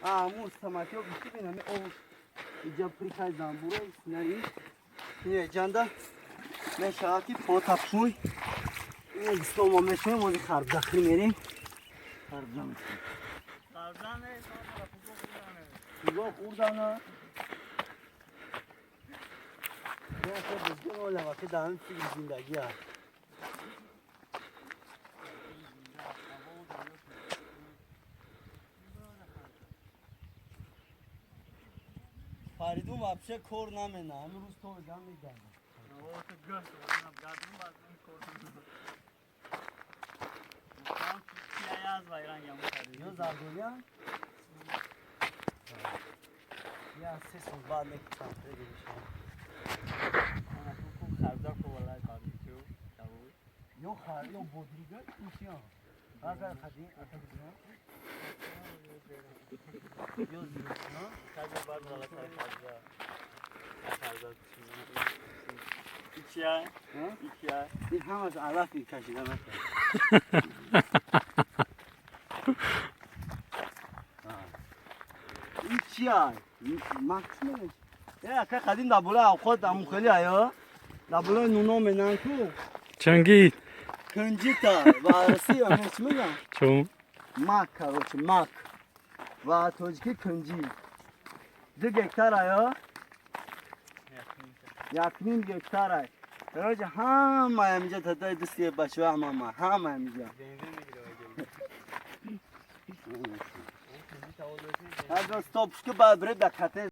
Аму самотёк бинами об иҷа прикай замбуро синаи ине ҷанда мешавад ки потапшӯй ине гистомо мешавем, ози харбзахӣ мерем, харбза мекунем. Пуго хӯрдана фикри зиндагӣ аст. Фаридун вообще кор намена, ҳамин рӯз то дам мегардад. Ё зардолия я 3 сол баъд мекушам. Ё хар ё бодрига ишия агар қадим ё зино. Ин ҳамаш алаф кашида накард. Ин чия? Макс мегӯяд. Э, ака, қадим дар болои авқот амухели ая дар болои нуно менан ку. Чангит. Кунҷита ва арси ама чӣ мегӯям? Чун. Мак, короче, мак ва тоҷикӣ кунҷи. 2 гектар ая, 1.5 гектар ай. Короче, ҳама ҳамиҷа тадаи дусти бачаҳо, ҳамама ҳама ҳамиҷа. Стоп, ки баъд биред дар коттедж.